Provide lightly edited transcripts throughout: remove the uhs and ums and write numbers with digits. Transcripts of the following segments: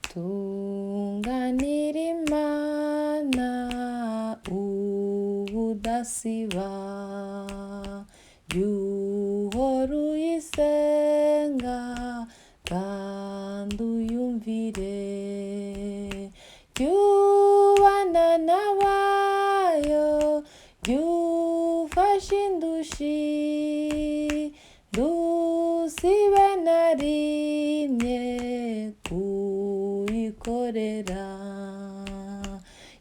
Tunganira Imana ubudasiba, jya uhora uyisenga kandi uyumvire, jya ubana n'abayo, jya ufasha indushyi, ntusibe na rimwe kuyikorera,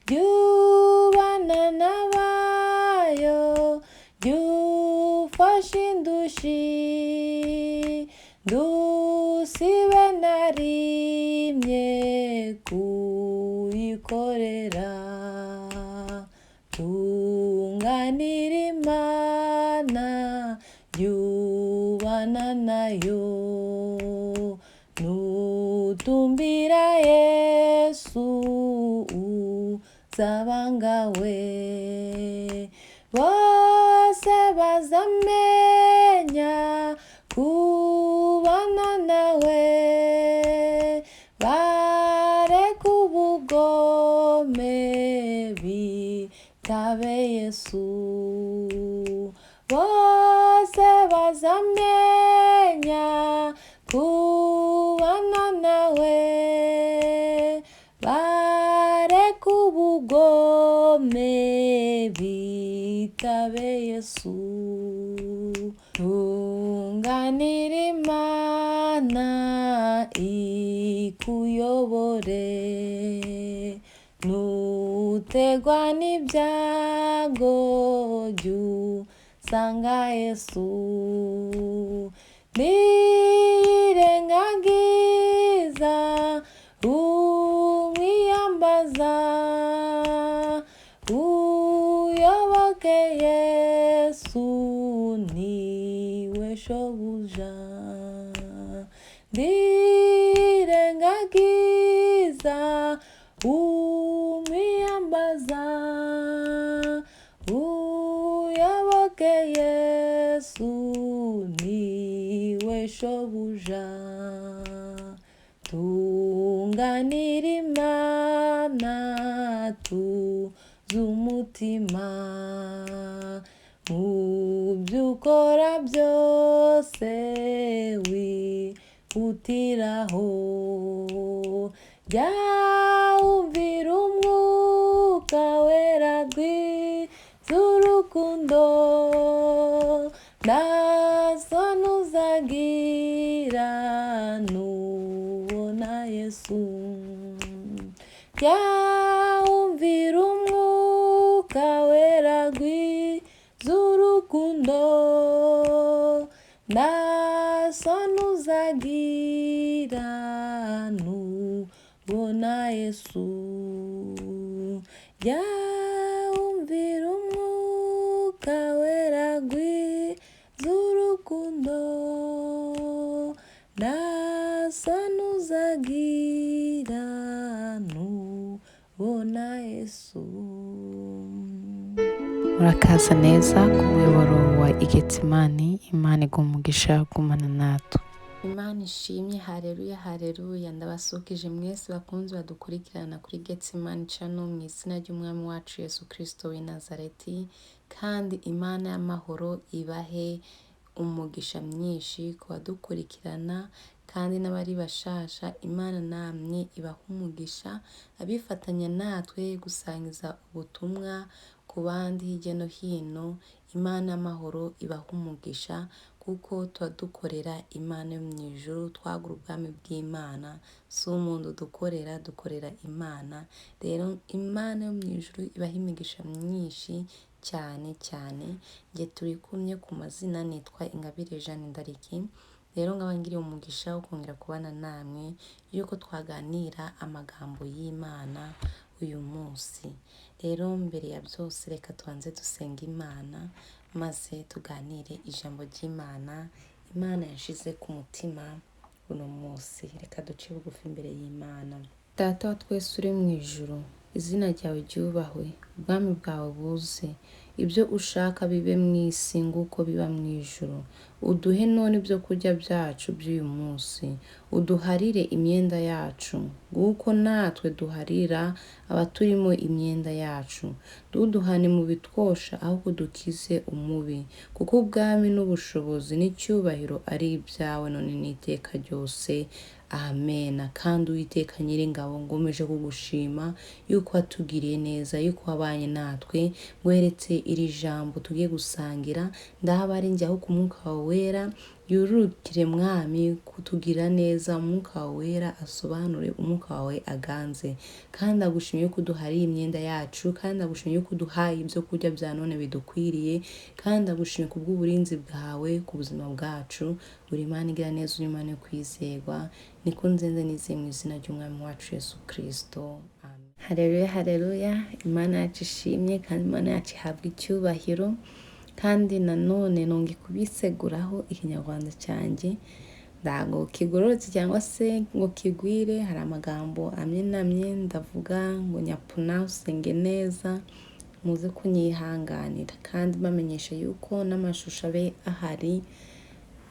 jya ubana n'abayo, jya ufasha indushyi, ntusibe na rimwe kuyikorera, tunganira Imana, jya ubana nayo, nutumbira Yesu uzaba nkawe, bose bazamenya kubana nawe, bareke ubugome bitabe Yesu, bose bazamenya kubana nawe, bareke ubugome bitabe Yesu, tunganira Imana ikuyobore, nutegwa n'ibyago jya usanga Yesu, niyirengagiza umwiyambaza, uyoboke Yesu niwe shobuja, niyirengagiza umwiyambaza, uyoboke Yesu niwe shobuja, tunganira Imana tuzi umutima, mu byo ukora byose wihutiraho, jya wumvira Umwuka Wera gwiza urukundo, nta soni uzagira nubona Yesu, jya wumvira Umwuka Wera gwiza urukundo, nta soni uzagira nubona Yesu, jya wumvira Umwuka Wera gwiza urukundo, nta soni uzagira nubona Yesu. Murakaza neza ku muyoboro wa Igetsimani. Imana iguha umugisha, gumana natwe. Imana ishimye, hareruya, hareruya. Ndabasukije mwese bakunzi badukurikirana kuri Getsimani Channel mu izina ry'Umwami wacu Yesu Kristo w'i Nazareti, kandi Imana y'amahoro ibahe umugisha myinshi ku badukurikirana kandi n'abari bashasha. Imana namwe ibahe umugisha, abifatanya natwe gusangiza ubutumwa ku bandi hirya no hino. Imana y'amahoro ibahe umugisha, kuko tuba dukorera Imana yo mu ijuru, twagura ubwami bw'Imana, si umuntu dukorera, dukorera Imana. Rero Imana yo mu ijuru ibahe imigisha myinshi cyane cyane. Njye turi kumwe ku mazina nitwa Ingabire Jeanne Ndariki. Rero nkaba ngiriye umugisha wo kongera kubana namwe yuko twaganira amagambo y'Imana uyu munsi. Rero mbere ya byose reka tubanze dusenga Imana, maze tuganire ijambo ry'Imana Imana yashize ku mutima uno munsi. Reka duce bugufi imbere y'Imana. Data wa twese uri mu ijuru, izina ryawe ryubahwe, ubwami bwawe buze, Ibyo ushaka bibe mu isi nguko biba mu ijuru. Uduhe none ibyo kurya byacu by'uyu munsi. Uduharire imyenda yacu, nguko natwe duharira abaturimo imyenda yacu. Ntuduhane mu bitwosha, ahubwo udukize umubi. Kuko ubwami n'ubushobozi n'icyubahiro ari ibyawe none n'iteka ryose. Amena. Kandi Uwiteka Nyiringabo, ngomeje kugushima yuko watugiriye neza, yuko wabanye natwe. Ngweretse iri jambo tugiye gusangira, ndaba ari njye ahubwo Umwuka wawe Wera yururukire Mwami kutugira neza, Umwuka wawe Wera asobanure, Umwuka wawe aganze. Kandi ndagushimiye yuko uduhariye imyenda yacu, kandi ndagushimiye yuko uduhaye ibyo kurya bya none bidukwiriye, kandi ndagushimiye kubw'uburinzi bwawe ku buzima bwacu. Uri Imana igira neza, uri Imana yo kwizerwa. Niko nzenze nizeye mu izina ry'Umwami wacu Yesu Kristo. Amen. Haleluya, haleluya. Imana yacu ishimye kandi Imana yacu ihabwa icyubahiro. Kandi nanone nongeye kubiseguraho ikinyarwanda cyanjye ntabwo kigororotse cyangwa se ngo kigwire. Hari amagambo amwe n'amwe ndavuga ngo nyapunawusinge neza, muze kunyihanganira. Kandi bamenyesha yuko n'amashusho abe ahari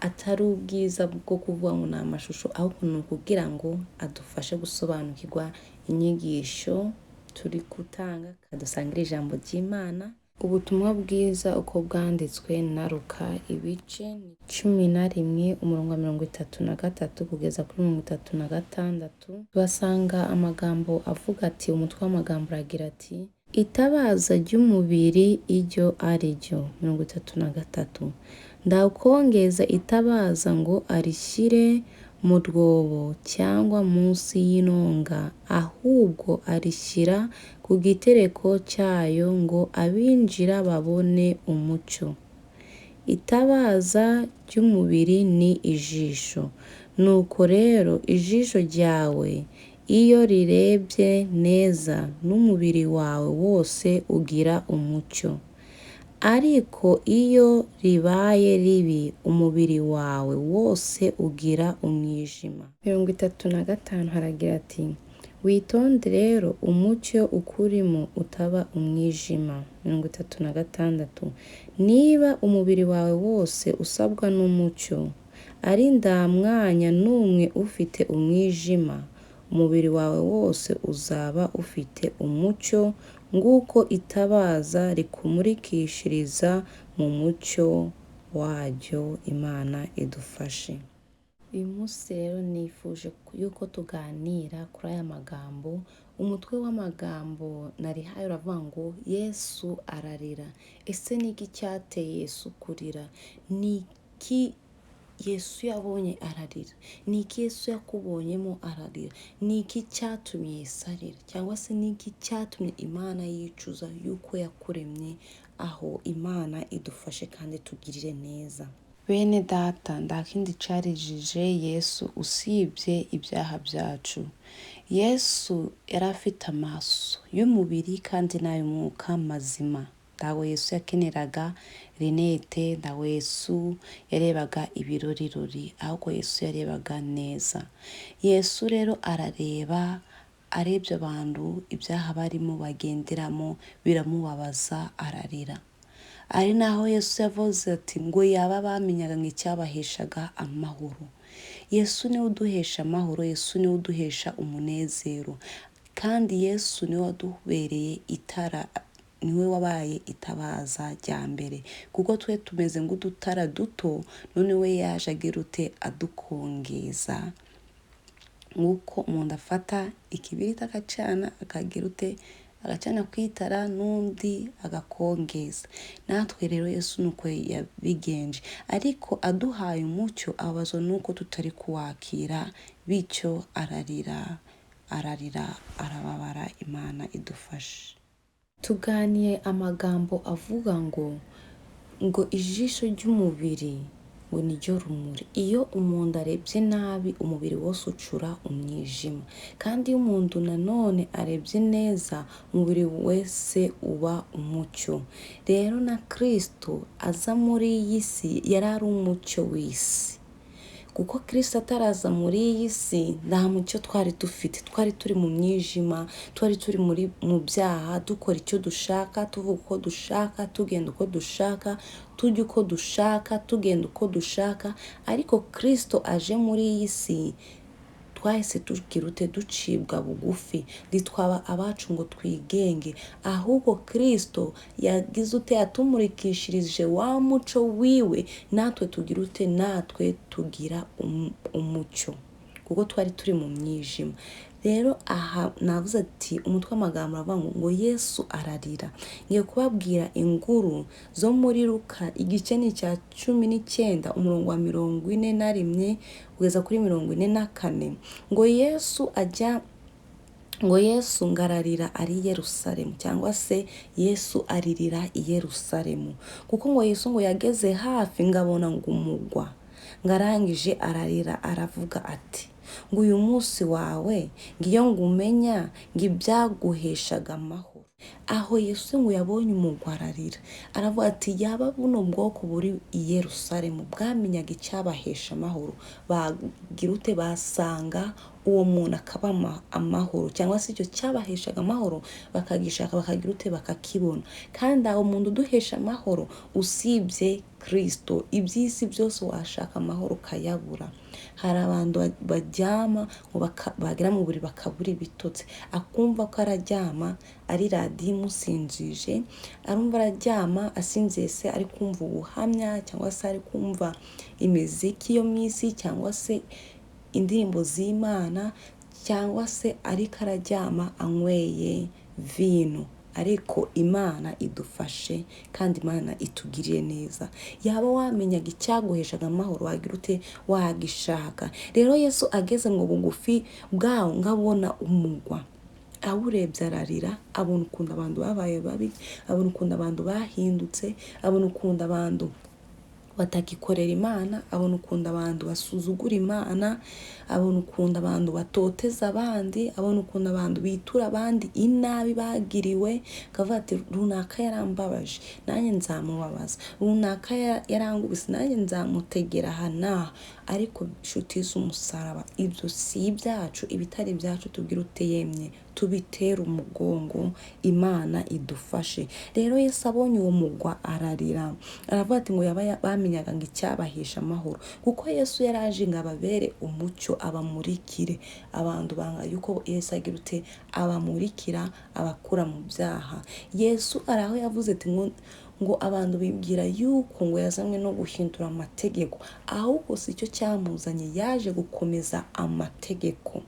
atari ubwiza bwo kuvuga ngo ni amashusho, ahubwo ni ukugira ngo adufashe gusobanukirwa inyigisho turi gutanga, kadusangire ijambo ry'Imana. Ubutumwa bwiza uko bwanditswe na Luka, ibice 11, umurongo wa 33 kugeza kuri 36, tuhasanga amagambo avuga ati, umutwe w'amagambo uragira ati: itabaza ry'umubiri iryo ari ryo. 33. Ndakongeza itabaza ngo arishyire mu rwobo cyangwa munsi y'inonga, ahubwo arishyira ku gitereko cyayo ngo abinjira babone umucyo. Itabaza ry'umubiri ni ijisho. Nuko rero ijisho ryawe iyo rirebye neza, n'umubiri wawe wose ugira umucyo. Ariko iyo ribaye ribi, umubiri wawe wose ugira umwijima. 35 haragira ati: witonde rero umucyo ukurimo utaba umwijima. 36. Niba umubiri wawe wose usabwa n'umucyo, ari nta mwanya n'umwe ufite umwijima, umubiri wawe wose uzaba ufite umucyo, nguko itabaza rikumurikishiriza mu mucyo waryo. Imana idufashe. Uyu munsi rero nifuje yuko tuganira kuri aya magambo. Umutwe w'amagambo narihaye uravuga ngo Yesu ararira. Ese ni iki cyateye Yesu kurira? Ni iki Yesu yabonye ararira? Ni iki Yesu yakubonyemo ararira? Ni iki cyatumye Yesu arira? Cyangwa se ni iki cyatumye Imana yicuza yuko yakuremye? Aho Imana idufashe kandi tugirire neza. Bene data, nta kindi cyarijije Yesu usibye ibyaha byacu. Yesu yari afite amaso y'umubiri kandi n'ay'umwuka mazima. Ntabwo Yesu yakeneraga rinete, ntabwo Yesu yarebaga ibirorirori, ahubwo Yesu yarebaga neza. Yesu rero arareba, arebye abantu ibyaha barimo bagenderamo biramubabaza, ararira. Ari naho Yesu yavuze ati ngo yaba bamenyaga ngo icyabaheshaga amahoro. Yesu niwe uduhesha amahoro, Yesu niwe uduhesha umunezero, kandi Yesu niwe wadubereye itara, niwe wabaye itabaza rya mbere, kuko twe tumeze nk'udutara duto, none we yaje agira ute adukongeza. Nk'uko umuntu afata ikibiriti agacana, akagira ute agacana ku itara n'undi agakongeza. Natwe rero Yesu nuko yabigenje, ariko aduhaye umucyo ababazwa nuko tutari kuwakira, bityo ararira, ararira, arababara. Imana idufashe. Tuganiye amagambo avuga ngo ijisho ry'umubiri ngo niryo rumuri. Iyo umuntu arebye nabi, umubiri wose ucura umwijima. Kandi iyo umuntu nanone arebye neza, umubiri wese uba umucyo. Rero na Kristo aza muri iyi si yari ari umucyo w'isi. Kuko Kristo ataraza muri iyi si nta mucyo twari dufite, twari turi mu mwijima, twari turi mu byaha, dukora icyo dushaka, tuvuga uko dushaka, tugenda uko dushaka, tujya uko dushaka, tugenda uko dushaka. Ariko Kristo aje muri iyi si twahise tugira ute? Ducibwa bugufi, ntitwaba abacu ngo twigenge, ahubwo Kristo yagize ute? Yatumurikishirije wa muco wiwe, natwe tugira ute? Natwe tugira umucyo, kuko twari turi mu mwijima. Rero aha navuze ati umutwe w'amagambo uravuga ngo Yesu ararira. Ngiye kubabwira inkuru zo muri Luka igice ni icya 19 umurongo wa 41 kugeza kuri 44. Ngo Yesu ajya, ngo Yesu ngararira ari i Yerusalemu, cyangwa se Yesu aririra i Yerusalemu, kuko ngo Yesu ngo yageze hafi ngabona ngo umugwa, ngarangije ararira aravuga ati ngo uyu munsi wawe ngiyo ngumenya ngo ibyaguheshaga amahoro. Aho Yesu ngo yabonye umugwa ararira, aravuga ati yaba buno bwoko buri i Yerusalemu bwamenyaga icyabahesha amahoro, bagira ute? Basanga uwo muntu akaba amahoro, cyangwa se icyo cyabaheshaga amahoro bakagishaka bakagira ute? Bakakibona. Kandi aho muntu uduhesha amahoro usibye Kristo, iby'isi byose washaka amahoro ukayabura. Hari abantu baryama ngo bagera mu buriri bakabura ibitotsi, akumva ko araryama ari radiyo imusinzije, arumva araryama asinziye se ari kumva ubuhamya, cyangwa se ari kumva imiziki yo mu isi, cyangwa se indirimbo z'Imana, cyangwa se ariko araryama anyweye vino. Ariko Imana idufashe kandi Imana itugirire neza. Yaba wamenyaga icyaguheshaga amahoro wagira ute? Wagishaka. Rero Yesu ageze ngo bugufi bwawo ngabona umugwa, awurebye ararira, abona ukuntu abantu babaye babi, abona ukuntu abantu bahindutse, abona ukuntu abantu batagikorera Imana, abona ukuntu abantu basuzugura Imana, abona ukuntu abantu batoteza abandi, abona ukuntu abantu bitura abandi inabi bagiriwe, akavuga ati runaka yarambabaje nanjye nzamubabaza, runaka yarangubise nanjye nzamutegera aha n'aha. Ariko inshuti z'umusaraba, ibyo si ibyacu, ibitari ibyacu tubwire ute yemye, tubitere umugongo, Imana idufashe. Rero Yesu abonye uwo mugwa ararira, aravuga ati ngo yaba bamenyaga ngo icyabahesha amahoro, kuko Yesu yaraje ngo ababere umucyo, abamurikire. Abantu banga yuko Yesu agira ute? Abamurikira, abakura mu byaha. Yesu ari aho yavuze ati ngo abantu bibwira yuko ngo yazanywe no guhindura amategeko, ahubwo si cyo cyamuzanye, yaje gukomeza amategeko.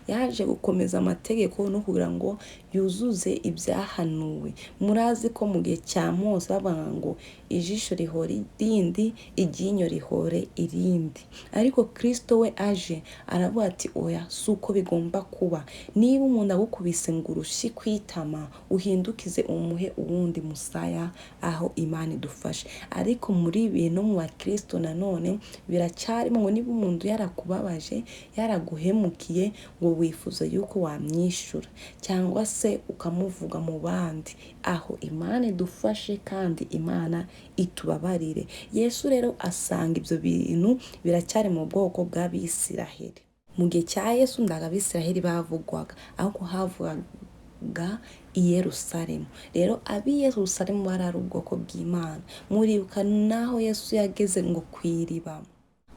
Yaje gukomeza amategeko no kugira ngo yuzuze ibyahanuwe. Murazi ko mu gihe cya Mose bavuga ngo ijisho rihore irindi, iryinyo rihore irindi. Ariko Kristo we aje aravuga ati oya, si uko bigomba kuba. Niba umuntu agukubise ngo urushyi kwitama, uhindukize umuhe uwundi musaya. Aho Imana idufashe. Ariko muri ibi no mu bakristo nanone biracyarimo ngo niba umuntu yarakubabaje, yaraguhemukiye, ngo wifuza yuko wamwishyura cyangwa se ukamuvuga mu bandi. Aho Imana idufashe kandi Imana itubabarire. Yesu rero asanga ibyo bintu biracyari mu bwoko bw'Abisiraheli. Mu gihe cya Yesu ndaga Abisiraheli bavugwaga, ahubwo havugaga i Yerusalemu. Rero ab'i Yerusalemu bari ari ubwoko bw'Imana. Muribuka naho Yesu yageze ngo ku iriba,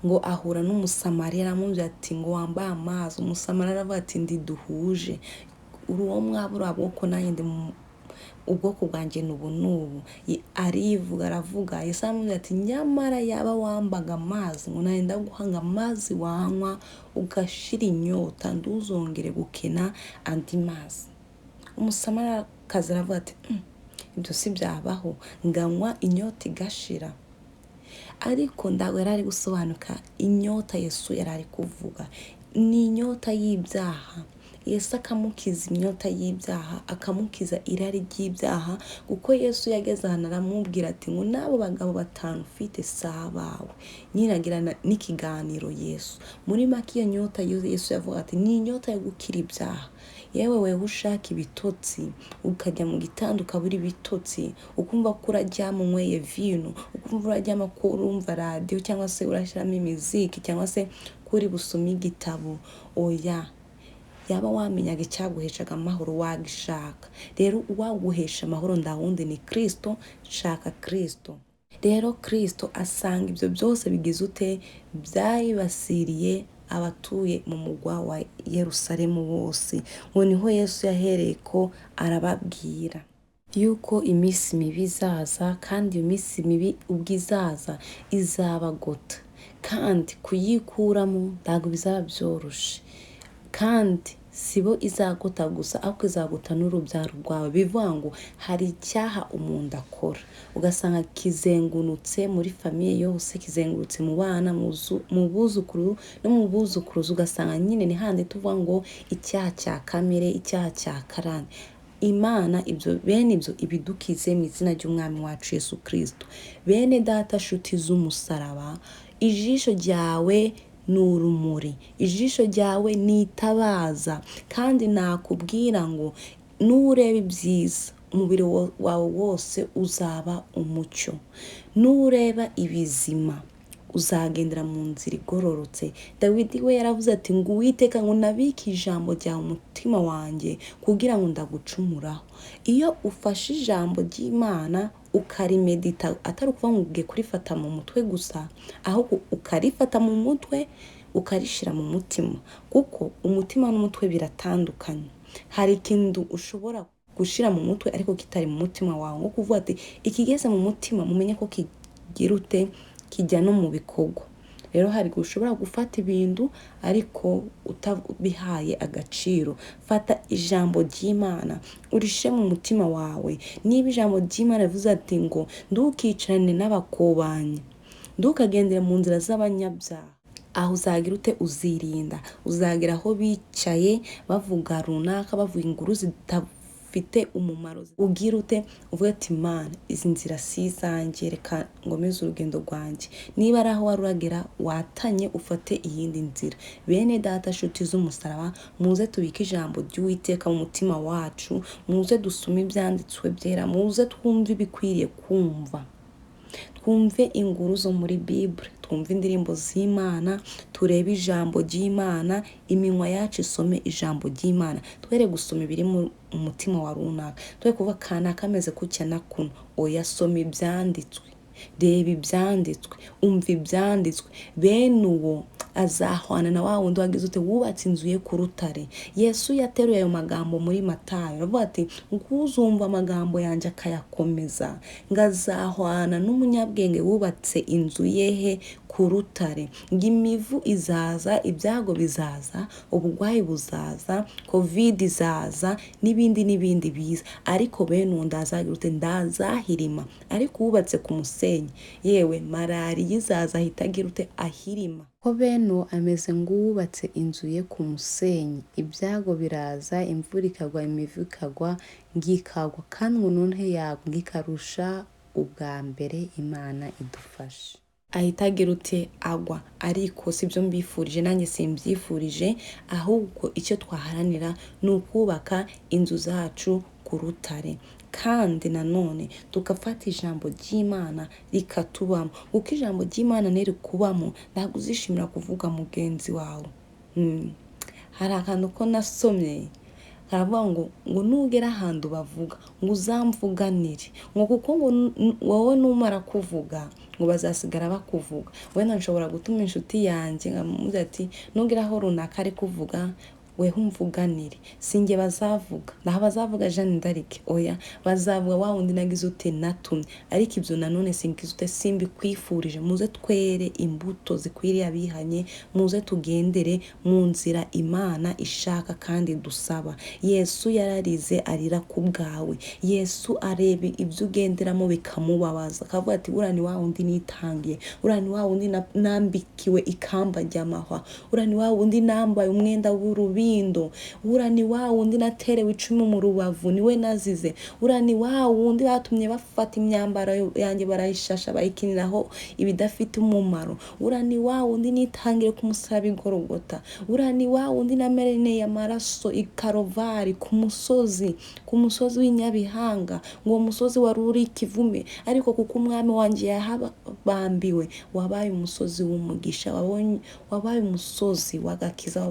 ngo ahura n'Umusamariya, aramubwira ati ngo wambaye amazi. Umusamariya aravuga ati ndi duhuje, uri uwo mwabura bwoko nanjye ndi ubwoko bwanjye ni ubu n'ubu. Arivuga aravuga. Yesu aramubwira ati nyamara yaba wambaga amazi ngo nanjye ndaguhanga amazi wanywa ugashira inyota, nduzongere gukena andi mazi. Umusamariyakazi aravuga ati ibyo si byabaho, nganywa inyota igashira. Ariko ntabwo yari ari gusobanuka inyota Yesu yari ari kuvuga. Ni inyota y'ibyaha, Yesu akamukiza inyota y'ibyaha, akamukiza irari ry'ibyaha, kuko Yesu yageze ahantu aramubwira ati ngo n'abo bagabo batanu ufite si abawe. Nyine agirana n'ikiganiro Yesu. Muri make iyo nyota Yesu yavuga ati ni inyota yo gukira ibyaha. Yewe wewe ushaka ibitotsi, ukajya mu gitanda ukabura ibitotsi, ukumva ko uraryama unyweye vino, ukumva uraryama ko urumva radiyo cyangwa se urashyiramo imiziki cyangwa se ko uri busome igitabo, oya. Yaba wamenyaga icyaguheshaga amahoro wagishaka. Rero uwaguhesha amahoro nta wundi ni Kristo, shaka Kristo. Rero Kristo asanga ibyo byose bigize ute byayibasiriye abatuye mu mugwa wa Yerusalemu bose. Ngo niho Yesu yahereye ko arababwira yuko iminsi mibi izaza, kandi iyo minsi mibi ubwo izaza izabagota, kandi kuyikuramo ntabwo bizaba byoroshe, kandi si bo izagota gusa, ahubwo izagota n'urubyaro rwawe. Bivuga ngo hari icyaha umuntu akora ugasanga kizengunutse muri famiye yose, kizengurutse mu bana, mu buzukuru no mu buzukuruza, ugasanga nyine ni handi tuvuga ngo icyaha cya kamere, icyaha cya karande. Imana ibyo bene ibyo ibidukize mu izina ry'Umwami wacu Yesu Kristo. Bene data shuti z'umusaraba, ijisho ryawe ni urumuri, ijisho ryawe ni itabaza, kandi nakubwira ngo nureba ibyiza umubiri wawe wose uzaba umucyo, nureba ibizima uzagendera mu nzira igororotse. Dawidi we yaravuze ati ngo Uwiteka ngo nabike ijambo ryawe umutima wanjye kugira ngo ndagucumuraho. Iyo ufashe ijambo ry'Imana ukarimedita, atari ukuvuga ngo ugiye kurifata mu mutwe gusa, ahubwo ukarifata mu mutwe ukarishira mu mutima, kuko umutima n'umutwe biratandukanye. Hari ikintu ushobora gushira mu mutwe ariko kitari mu mutima wawe, nko kuvuga ati ikigeze mu mutima mumenye ko kigira ute kijya no mu bikorwa. Rero hari igihe ushobora gufata ibintu ariko utabihaye agaciro. Fata ijambo ry'Imana urishyire mu mutima wawe. Niba ijambo ry'Imana rivuze ati ngo ntukicarane n'abakobanyi, ntukagendere mu nzira z'abanyabyaha, aho uzagira ute uzirinda. Uzagera aho bicaye bavuga runaka, bavuga inkuru zidafite umumaro, ugira ute uvuge ati Mana izi nzira si izanjye, reka ngomeze urugendo rwanjye. Niba ari aho wari uragera watanye, ufate iyindi nzira. Bene data shuti z'umusaraba, muze tubike ijambo ry'Uwiteka mu mutima wacu, muze dusome ibyanditswe byera, muze twumve ibikwiriye kumva, twumve inkuru zo muri Bible, twumve indirimbo z'Imana, turebe ijambo ry'Imana, iminwa yacu isome ijambo ry'Imana. Twere gusoma ibiri mu mutima wa runaka, twere kuvuga kanaka kameze kutya na kuno. Oya, soma ibyanditswe, reba ibyanditswe, umva ibyanditswe. Bene uwo azahwana na wa wundi wagize ute wubatse inzu ye ku rutare. Yesu yateruye ayo magambo muri Matayo, aravuga ati nguzumva amagambo yanjye akayakomeza, ngazahwana n'umunyabwenge wubatse inzu yehe ku rutare. Ngo imivu izaza, ibyago bizaza, uburwayi buzaza, covid izaza, n'ibindi n'ibindi biza, ariko bene uwo ndazagira ute ndazahirima. Ariko wubatse ku musenyi, yewe malariya izaza ahita agira ute ahirima. Ko bene uwo ameze nk'uwubatse inzu ye ku musenyi, ibyago biraza, imvura ikagwa, imivu ikagwa, ngikagwa, kandi ngo noneho yagwa ngikarusha ubwa mbere. Imana idufashe. Ahita agira ute agwa. Ariko si byo mbifurije, nanjye simbyifurije, ahubwo icyo twaharanira ni ukubaka inzu zacu ku rutare, kandi nanone tugafata ijambo ry'Imana rikatubamo, kuko ijambo ry'Imana nirikubamo ntabwo uzishimira kuvuga mugenzi wawe. Hari akantu ko nasomye karavuga ngo nugera ahantu bavuga ngo uzamvuganire, ngo kuko ngo wowe numara kuvuga ngo bazasigara bakuvuga. Wenda nshobora gutuma inshuti yanjye nkamubwira ati nugera aho runaka ari kuvuga weho umvuganire, sinjye bazavuga, naho bazavuga Jeanne d'Arc, oya, bazavuga wa wundi nagize ute natumye. Ariko ibyo nanone singize ute simbikwifurije. Muze twere imbuto zikwiriye abihanye, muze tugendere mu nzira Imana ishaka kandi dusaba. Yesu yararize arira ku bwawe. Yesu areba ibyo ugenderamo bikamubabaza, akavuga ati uriya ni wa wundi nitangiye, uriya ni wa wundi nambikiwe ikamba ry'amahwa, uriya ni wa wundi nambaye umwenda w'urubi rubindo, uriya ni wa wundi naterewe icumu mu rubavu, niwe nazize, uriya ni wa wundi batumye bafata imyambaro yanjye barayishasha bayikiniraho ibidafite umumaro, uriya ni wa wundi nitangire ku musaraba i Golgota, uriya ni wa wundi nameneye amaraso i Karovari ku musozi, ku musozi w'inyabihanga, ngo uwo musozi wari uri ikivume, ariko kuko umwami wanjye yahabambiwe, wabaye umusozi w'umugisha, wabaye umusozi w'agakiza,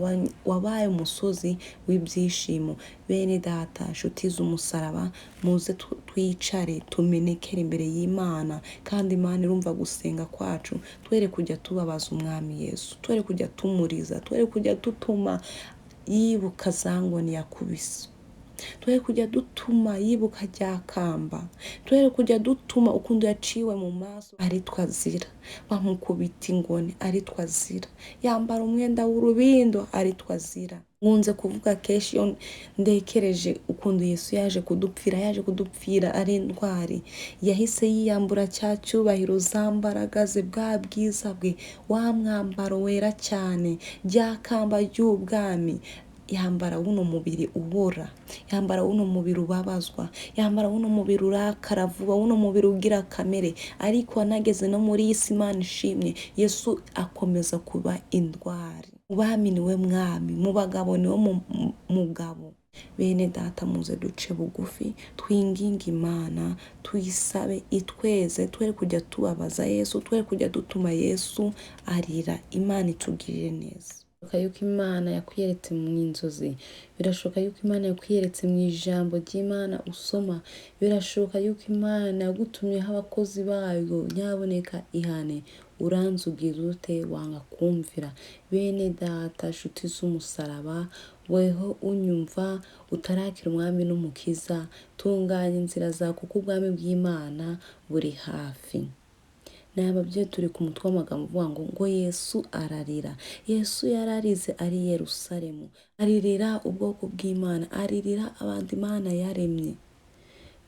wabaye umusozi w'ibyishimo. Bene data, nshuti z'umusaraba, muze twicare tumenekere imbere y'Imana, kandi Imana irumva gusenga kwacu. Twere kujya tubabaza umwami Yesu, twere kujya tumuriza, twere kujya dutuma yibuka za ngoni yakubise, twere kujya dutuma yibuka rya kamba, twere kujya dutuma ukuntu yaciwe mu maso aritwa azira, bamukubita ingoni aritwa azira, yambara umwenda w'urubindo aritwa azira. Nkunze kuvuga kenshi iyo ndekereje ukuntu Yesu yaje kudupfira, yaje kudupfira ari intwari, yahise yiyambura cya cyubahiro, za mbaraga ze, bwa bwiza bwe, wa mwambaro wera cyane, rya kamba ry'ubwami, yambara wuno mubiri ubora, yambara wuno mubiri ubabazwa, yambara wuno mubiri urakara vuba, wuno mubiri ugira kamere. Ariko anageze no muri iyi si, Imana ishimye, Yesu akomeza kuba intwari. Mu bami niwe mwami, mu bagabo niwe mugabo. Bene data, muze duce bugufi, twinginge Imana, tuyisabe itweze, twere kujya tubabaza Yesu, twere kujya dutuma Yesu arira. Imana itugirire neza. Birashoboka yuko Imana yakwiyeretse mu nzozi, birashoboka yuko Imana yakwiyeretse mu ijambo ry'Imana usoma, birashoboka yuko Imana yagutumyeho abakozi bayo. Nyaboneka ihane, uranzugira ute wanga kumvira? Bene data, nshuti z'umusaraba, weho unyumva utarakira umwami n'umukiza, tunganya inzira zawe kuko ubwami bw'Imana buri hafi. Nababyeyi turi ku mutwe w'amagambo uvuga ngo Yesu ararira. Yesu yararize ari i Yerusalemu, aririra ubwoko bw'Imana, aririra abantu Imana yaremye.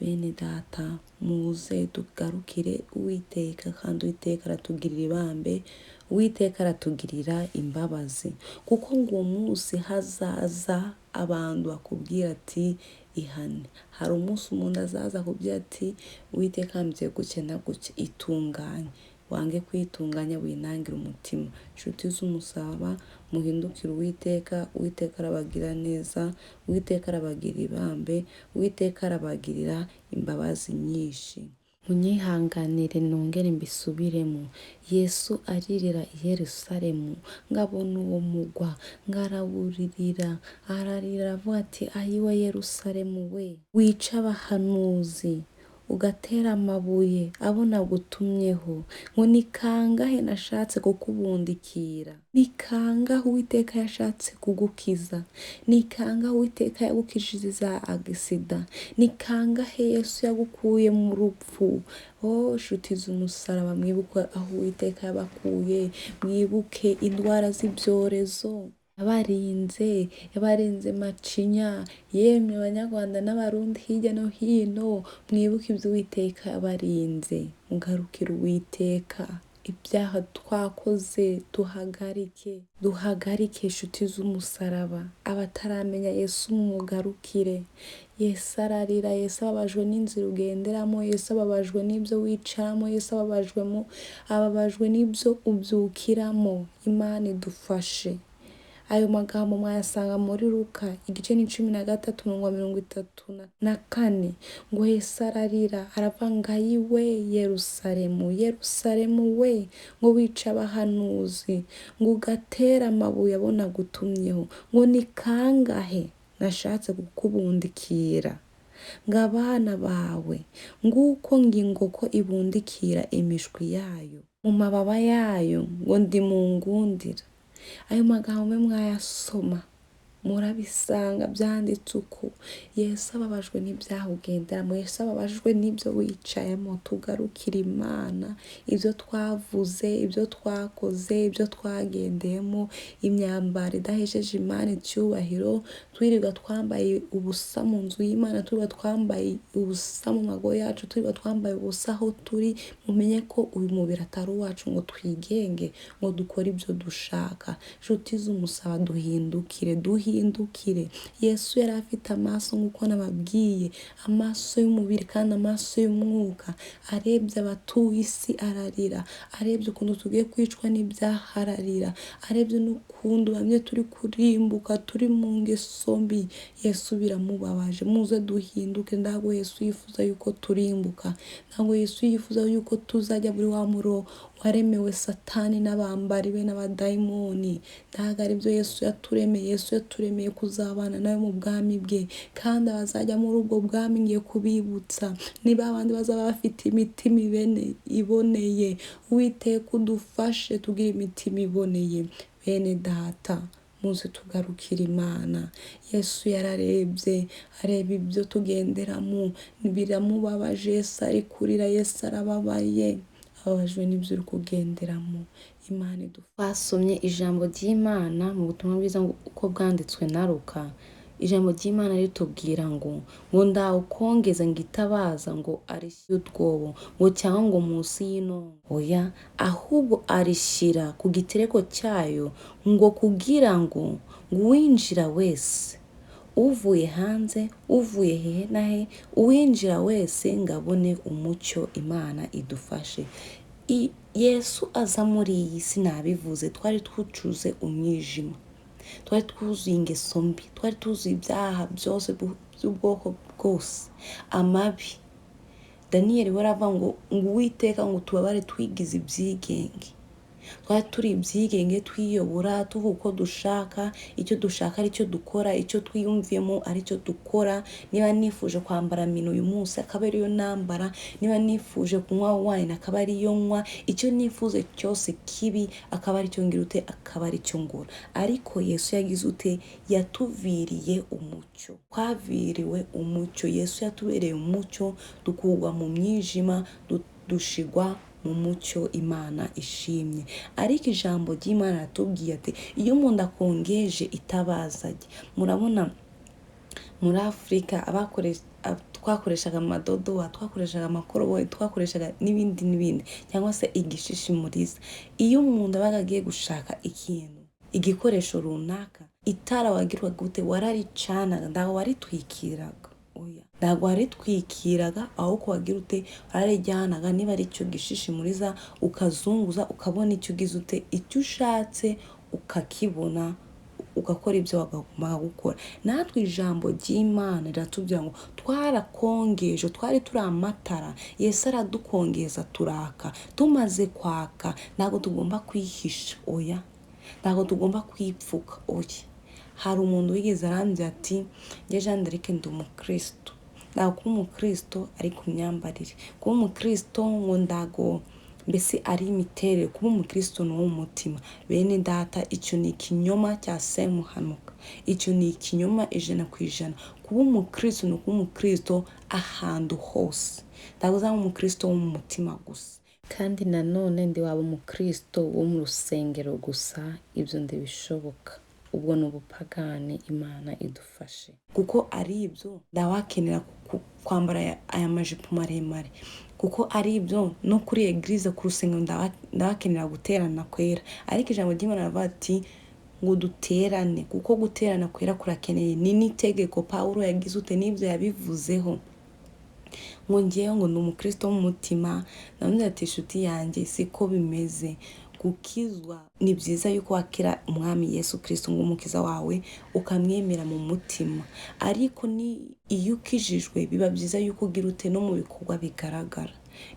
Bene data, muze tugarukire Uwiteka, kandi Uwiteka aratugirira ibambe, Uwiteka aratugirira imbabazi, kuko ngo uwo munsi hazaza abantu bakubwira ati ihane. Hari umunsi umuntu azaza akubwira ati Uwiteka ambwiye gutya na gutya, itunganye. Wange kwitunganya, winangire umutima. Nshuti z'umusaraba, muhindukire Uwiteka, Uwiteka arabagira neza, Uwiteka arabagirira ibambe, Uwiteka arabagirira imbabazi nyinshi. Munyihanganire nongere mbisubiremo. Yesu aririra i Yerusalemu, ngabona uwo mugwa, ngarawuririra, ararira avuga ati ayiwe Yerusalemu we, wica abahanuzi, ugatera amabuye abo nagutumyeho, ngo ni kangahe nashatse kukubundikira, ni kangahe Uwiteka yashatse kugukiza, ni kangahe Uwiteka yagukijije za agisida, ni kangahe Yesu yagukuye mu rupfu. Oh, nshuti z'umusaraba, mwibuke aho Uwiteka yabakuye, mwibuke indwara z'ibyorezo yabarinze, yabarinze macinya, yemwe abanyarwanda n'abarundi hirya no hino, mwibuke ibyo Uwiteka yabarinze, mugarukire Uwiteka. Ibyaha twakoze duhagarike, duhagarike inshuti z'umusaraba. Abataramenya Yesu mumugarukire. Yesu ararira, Yesu ababajwe n'inzira ugenderamo, Yesu ababajwe n'ibyo wicaramo, Yesu ababajwe n'ibyo ubyukiramo. Imana idufashe. Ayo magambo mwayasanga muri Luka igice ni 13 umurongo wa 34, ngo Yesu ararira aravuga ngo ayiwe Yerusalemu, Yerusalemu we, ngo wica abahanuzi, ngo ugatera amabuye abo nagutumyeho, ngo ni kangahe nashatse kukubundikira, ngo abana bawe, nguko ngingoko ibundikira imishwi yayo mu mababa yayo, ngo ndi mu ngundira. Ayo magambo mwe mwayasoma murabisanga byanditse uko. Yesu ababajwe n'ibyaha ugenderamo, Yesu ababajwe n'ibyo wicayemo. Tugarukire Imana, ibyo twavuze, ibyo twakoze, ibyo twagendeyemo, imyambaro idahesheje Imana icyubahiro, twirirwa twambaye ubusa mu nzu y'Imana, twirirwa twambaye ubusa mu mago yacu, twirirwa twambaye ubusa aho turi. Mumenye ko uyu mubiri atari uwacu ngo twigenge, ngo dukore ibyo dushaka. Nshuti z'umusaraba, duhindukire, duhindukire duhindukire. Yesu yari afite amaso nk'uko nababwiye, amaso y'umubiri kandi amaso y'umwuka. Arebye abatuye isi ararira, arebye ukuntu tugiye kwicwa n'ibyaha ararira, arebye n'ukuntu bamwe turi kurimbuka turi mu ngeso mbi. Yesu biramubabaje. Muze duhinduke. Ntabwo Yesu yifuza yuko turimbuka, ntabwo Yesu yifuza yuko tuzajya muri wa muro waremewe Satani n'abambari be n'abadayimoni. Ntabwo ari byo Yesu yaturemeye. Yesu yaturemeye kuzabana nawe mu bwami bwe, kandi abazajya muri ubwo bwami ngiye kubibutsa niba abandi bazaba bafite imitima iboneye. Uwiteka udufashe tugire imitima iboneye. Bene data, muze tugarukire Imana. Yesu yararebye, areba ibyo tugenderamo, biramubabaje. Yesu ari kurira, Yesu arababaye, ababajwe n'ibyo uri kugenderamo. Imana idufashe. Twasomye ijambo ry'Imana mu butumwa bwiza uko bwanditswe na Luka. Ijambo ry'Imana ritubwira ngo ndawukongeza ngo itabaza ngo arishyire utwobo ngo cyangwa ngo munsi y'inongo, oya, ahubwo arishyira ku gitereko cyayo ngo kugira ngo uwinjira wese, uvuye hanze, uvuye hehe na he, uwinjira wese ngo abone umucyo. Imana idufashe. Yesu aza muri iyi si, nabivuze, twari twucuze umwijima, twari twuzuye ingeso mbi, twari twuzuye ibyaha byose by'ubwoko bwose, amabi. Daniyeli we aravuga ngo Uwiteka ngo tubabare twigize ibyigenge. Twari turi ibyigenge, twiyobora, tuvuga uko dushaka, icyo dushaka aricyo dukora, icyo twiyumviyemo aricyo dukora. Niba nifuje kwambara mino uyu munsi akaba ariyo nambara, niba nifuje kunywa wine akaba ariyo nywa, icyo nifuze cyose kibi akaba aricyo ngira ute, akaba aricyo ngura. Ariko Yesu yagize ute? Yatuviriye umucyo. Twaviriwe umucyo. Yesu yatubereye umucyo, dukurwa mu mwijima, dushigwa mu mucyo. Imana ishimye. Ariko ijambo ry'Imana ratubwiye ati iyo umuntu akongeje itabaza rye. Murabona muri Afurika twakoreshaga amadodowa, twakoreshaga amakoroboyi, twakoreshaga n'ibindi n'ibindi, cyangwa se igishishimuriza. Iyo umuntu abaga agiye gushaka ikintu, igikoresho runaka, itara wagirwaga gute? Wararicanaga, ntabwo waritwikiraga. Oya, ntabwo waritwikiraga, ahubwo wagira ute? Wararijyanaga, niba ari icyo gishishimuriza ukazunguza, ukabona icyo ugize ute, icyo ushatse ukakibona, ugakora ibyo wagombaga gukora. Natwe ijambo ry'Imana riratubwira ngo twarakongeje, twari turi amatara, Yesu aradukongeza turaka. Tumaze kwaka ntabwo tugomba kwihisha, oya, ntabwo tugomba kwipfuka, oya. Hari umuntu wigeze arambwira ati njye Jeanne d'Arc ndi umukristo. Ntabwo kuba umukristo ari ku myambarire, kuba umukristo ngo ndago mbese ari imiterere, kuba umukristo ni uw'umutima. Bene data, icyo ni ikinyoma cya Semuhanuka, icyo ni ikinyoma 100%. Kuba umukristo ni ukuba umukristo ahantu hose, ntabwo uzaba umukristo wo mu mutima gusa. Kandi nanone ndi waba umukristo wo mu rusengero gusa, ibyo ntibishoboka. Ubwo ni ubupagani. Imana idufashe. Kuko ari ibyo ndawakenera kwambara aya majipo maremare, kuko ari ibyo no kuri eglise ku rusengero ndawakenera guterana kwera. Ariko ijambo ry'Imana rivuga ati ngo duterane, kuko guterana kwera kurakeneye, ni n'itegeko. Pawulo yagize ute n'ibyo yabivuzeho ngo ngewe ngo ni umukristo w'umutima. Namubwira ati inshuti yanjye siko bimeze. Gukizwa ni byiza yuko wakira umwami Yesu Kristo nk'umukiza wawe, ukamwemera mu mutima, ariko ni iyo ukijijwe biba byiza yuko ugira ute no mu bikorwa bigaragara,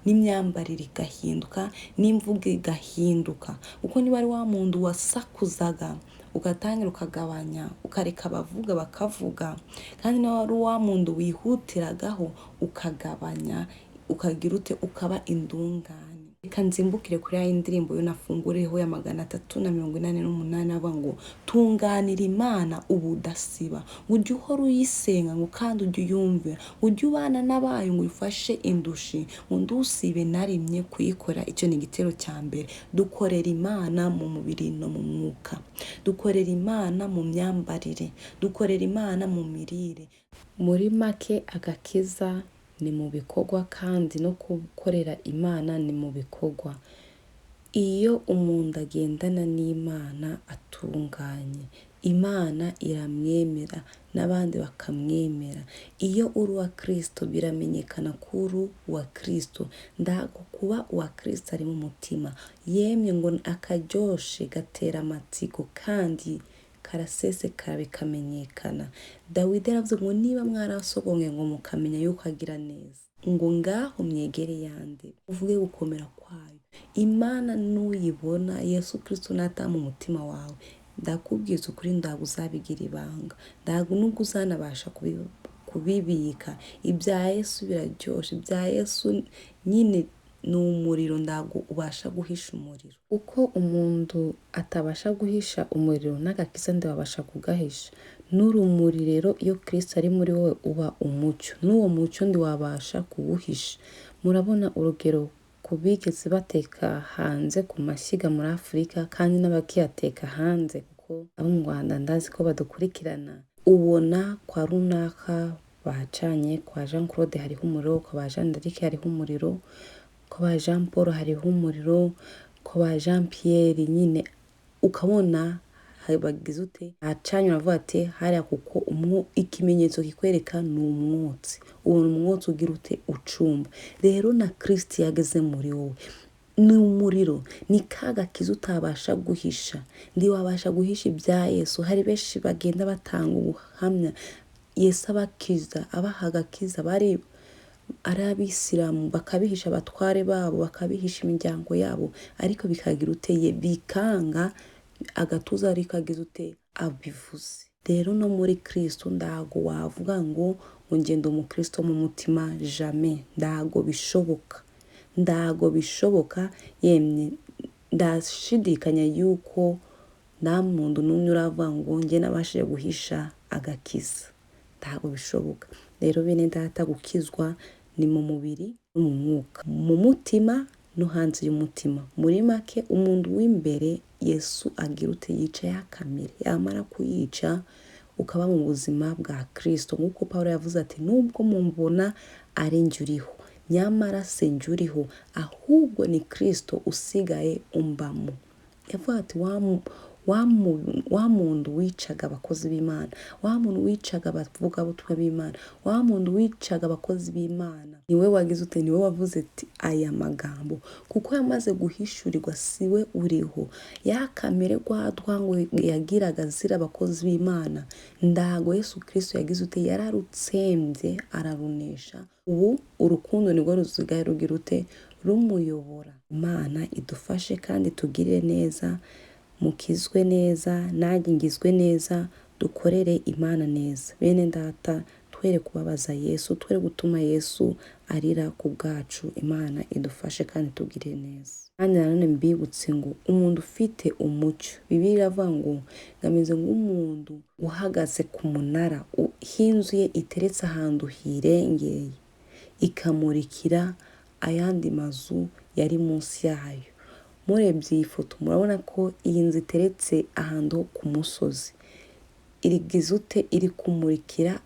n'imyambarire igahinduka, n'imvugo igahinduka. Kuko niba ari wa muntu wasakuzaga ugatangira ukagabanya, ukareka abavuga bakavuga, kandi niba ari wa muntu wihutiragaho ukagabanya, ukagira ute, ukaba indungane. Reka nzimbukire kuri ya ndirimbo yo nafungureho ya 388, avuga ngo tunganira Imana ubudasiba, ngo ujye uhora uyisenga, ngo kandi ujye uyumvira, ngo ujye ubana n'abayo, ngo uyifashe indushi, ngo ndusibe na rimwe kuyikora. Icyo ni igitero cya mbere. Dukorera Imana mu mubiri no mu mwuka, dukorera Imana mu myambarire, dukorera Imana mu mirire. Muri make agakiza ni mu bikorwa, kandi no gukorera Imana ni mu bikorwa. Iyo umuntu agendana n'Imana atunganye, Imana iramwemera n'abandi bakamwemera. Iyo uri uwa Kristo biramenyekana ko uri uwa Kristo. Ndago kuba uwa Kristo ari mu mutima. Yemye ngo akaryoshe gatera amatsiko kandi karasesekara bikamenyekana. Dawidi yaravuze ngo niba mwarasogonge ngo mukamenya yuko agira neza, ngo ngaho mwegere yande uvuge gukomera kwayo. Imana nuyibona, Yesu Kristo natama mu mutima wawe, ndakubwiza ukuri ntabwo uzabigira ibanga, ntabwo nubwo uzanabasha kubibika. Ibya Yesu biraryoshe, ibya Yesu nyine ni umuriro, ntabwo ubasha guhisha umuriro. Uko umuntu atabasha guhisha umuriro, n'agakiza ntiwabasha kugahisha. N'urumuri rero iyo Kristo ari muri wowe uba umucyo, n'uwo mucyo ntiwabasha kuwuhisha. Murabona urugero ku bigeze bateka hanze ku mashyiga muri Afurika kandi n'abakiyateka hanze, kuko abo mu Rwanda ndazi ko badukurikirana. Ubona kwa runaka bacanye, kwa Jean Claude hariho umuriro, kwa ba Jean d'Arc hariho umuriro, kwa ba Jean Paul hariho umuriro, kwa ba Jean Pierre nyine ukabona bagize ute acanye, uravuga ati hariya, kuko ikimenyetso kikwereka ni umwotsi. Ubona umwotsi ugira ute ucumba. Rero na Kristo yageze muri wowe ni umuriro, ni ka gakiza utabasha guhisha. Ntiwabasha guhisha ibya Yesu. Hari benshi bagenda batanga ubuhamya, Yesu abakiza, abaha agakiza, bari ari abisilamu bakabihisha abatware babo, bakabihisha imiryango yabo, ariko bikagira uteye bikanga agatuza ariko agize ute abivuze. Rero no muri Kristo ndago wavuga ngo ngenda umukristo mu mutima, jamais, ndago bishoboka, ndago bishoboka. Yemye ndashidikanya yuko nta muntu n'umwe uravuga ngo njye nabashije guhisha agakiza, ntabwo bishoboka. Rero bene data, gukizwa ni mu mubiri no mu mwuka, mu mutima no hanze y'umutima. Muri make umuntu w'imbere Yesu agira ute yica ya kamere, yamara kuyica ukaba mu buzima bwa Kristo. Nk'uko Pawulo yavuze ati nubwo mumbona ari njye uriho, nyamara si njye uriho, ahubwo ni Kristo usigaye umbamo. Yavuga ati wa muntu wicaga abakozi b'Imana, wa muntu wicaga abavugabutumwa b'Imana, wa muntu wicaga abakozi b'Imana, niwe wagize ute, niwe wavuze ati aya magambo, kuko yamaze guhishurirwa siwe uriho. Ya kamere rwa rwango yagiraga zira abakozi b'Imana, ndago Yesu Kristo yagize ute, yararutsembye ararunesha. Ubu urukundo nirwo rusigaye rugira ute rumuyobora. Imana idufashe kandi tugirire neza, mukizwe neza, nanjye ngizwe neza, dukorere Imana neza. Bene data, twere kubabaza Yesu, twere gutuma Yesu arira ku bwacu. Imana idufashe kandi tugirire neza. Kandi nanone mbibutse ngo umuntu ufite umucyo, Bibiliya iravuga ngo ngameze nk'umuntu uhagaze ku munara, inzu ye iteretse ahantu hirengeye, ikamurikira ayandi mazu yari munsi yayo. Murebye iyi foto murabona ko iyi nzu iteretse ahantu ho ku musozi, irigize ute, iri kumurikira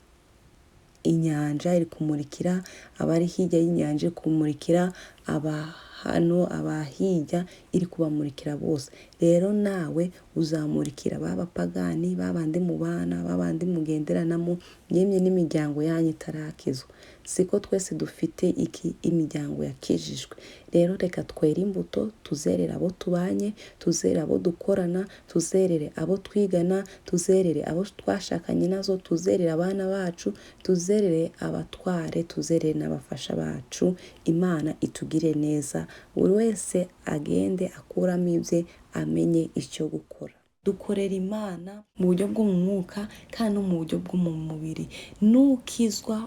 inyanja, iri kumurikira abari hirya y'inyanja, iri kumurikira aba hano, abahirya, iri kubamurikira bose. Rero nawe uzamurikira ba bapagani, ba bandi mubana, ba bandi mugenderanamo, yemye n'imiryango yanyu itarakizwa. Siko twese dufite iki imiryango yakijijwe. Rero reka twere imbuto, tuzerere abo tubanye, tuzerere abo dukorana, tuzerere abo twigana, tuzerere abo twashakanye nazo, tuzerere abana bacu, tuzerere abatware, tuzerere n'abafasha bacu. Imana itugire neza, buri wese agende akuramo ibye, amenye icyo gukora. Dukorera Imana mu buryo bwo mu mwuka kandi no mu buryo bwo mu mubiri. Nukizwa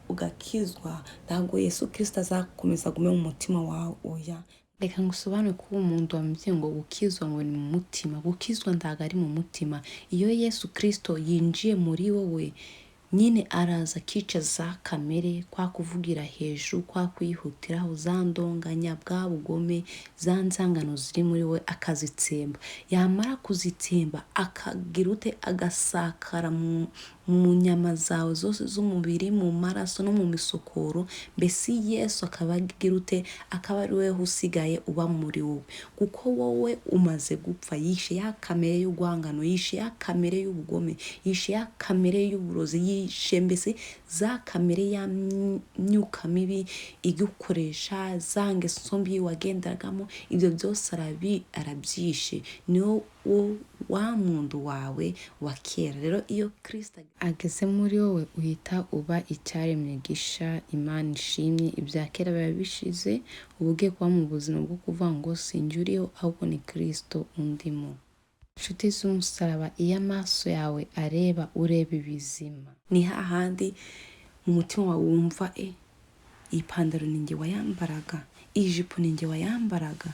ugakizwa, ntabwo Yesu Kristo azakomeza agume mu mutima wawe, oya. Reka ngusobanure ko umuntu wamubwiye ngo gukizwa ngo ni mu mutima. Gukizwa ntabwo ari mu mutima. Iyo Yesu Kristo yinjiye muri wowe, Nyine araza akica za kamere, kwa kuvugira hejuru, kwa kwihutiraho, za ndonganya, bwa bugome, za nzangano ziri muri we akazitsemba. Yamara kuzitsemba akagira ute? Agasakara mu nyama zawe zose z'umubiri, mu maraso no mu misokoro. Mbese Yesu akaba agira ute? Akaba ari weho usigaye uba muri wowe, kuko wowe umaze gupfa. Yishe ya kamere y'urwangano, yishe ya kamere y'ubugome, yishe ya kamere y'uburozi, yishe mbese za kamere ya myuka mibi igukoresha, za ngeso mbi wagenderagamo, ibyo byose arabyishe. Niwo wo wa muntu wawe wa kera. Rero iyo Kristo ageze muri wowe, uhita uba icyaremwe gisha. Imana ishimye, ibya kera biba bishize, uba ugiye kuba mu buzima bwo kuvuga ngo sinjye uriho, ahubwo ni Kristo undimo. Inshuti z'umusaraba, iyo amaso yawe areba, ureba ibizima. Ni hahandi mu mutima wawe wumva iyi pantaro ni njye wayambaraga, iyi jipo ni njye wayambaraga,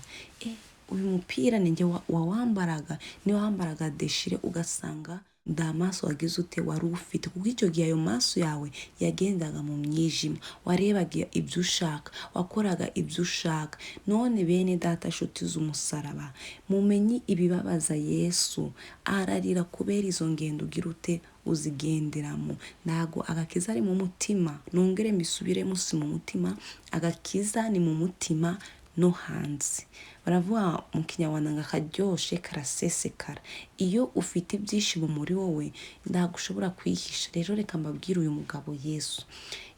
uyu mupira ni njye wawambaraga. Niba wambaraga deshire, ugasanga nda maso wagize ute wari ufite, kuko icyo gihe ayo maso yawe yagendaga mu mwijima, warebaga ibyo ushaka, wakoraga ibyo ushaka. None bene data, nshuti z'umusaraba, mumenye ibibabaza Yesu. Ararira kubera izo ngendo ugira ute uzigenderamo. Ntago agakiza ari mu mutima, nongere mbisubiremo, si mu mutima, agakiza ni mu mutima no hanze. Baravuga mu Kinyarwanda ngo akaryoshe karasesekara. Iyo ufite ibyishimo muri wowe, ntabwo ushobora kwihisha. Rero reka mbabwire uyu mugabo Yesu.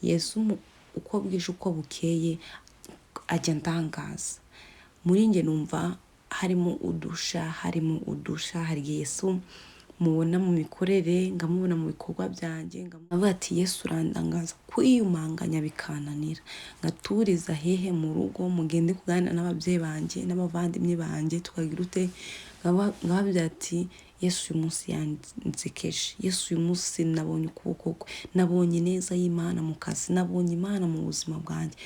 Yesu uko bwije uko bukeye ajya ndangaza. Muri njye numva harimo udusha, harimo udusha. Hari igihe Yesu mubona mu mikorere, ngamubona mu bikorwa byanjye, nkavuga ati Yesu urandangaza, kwiyumanganya bikananira, ngaturiza hehe mu rugo, mugende kuganira n'ababyeyi banjye n'abavandimwe banjye, tukagira ute, nkababwira ati Yesu uyu munsi yansekeje, Yesu uyu munsi nabonye ukuboko kwe, nabonye neza y'Imana mu kazi, nabonye Imana mu buzima bwanjye.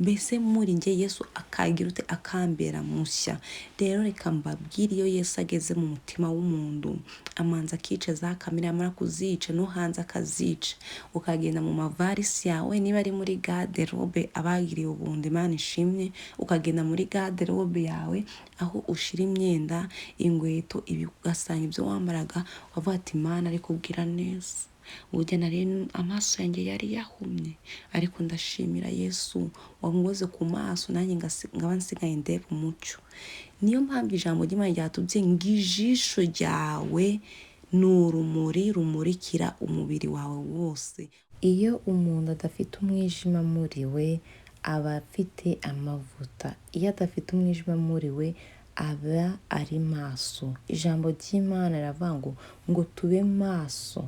Mbese muri njye Yesu akagira ute, akambera mushya. Rero reka mbabwire, iyo Yesu ageze mu mutima w'umuntu, amanza akica za kamere, yamara kuzica no hanze akazica, ukagenda mu mavarisi yawe, niba ari muri garderobe, abagiriye ubuntu Imana ishimye, ukagenda muri garderobe yawe aho ushira imyenda, inkweto, ibi, ugasanga ibyo wambaraga, ukavuga ati Imana ari kubwira neza. Burya nari amaso yanjye yari yahumye, ariko ndashimira Yesu wankoze ku maso, nanjye nkaba nsigaye ndeba umucyo. Niyo mpamvu ijambo ry'Imana ryatubwiye ngo ijisho ryawe ni urumuri rumurikira umubiri wawe wose. Iyo umuntu adafite umwijima muri we, aba afite amavuta. Iyo adafite umwijima muri we, aba ari maso. Ijambo ry'Imana riravuga ngo tube maso,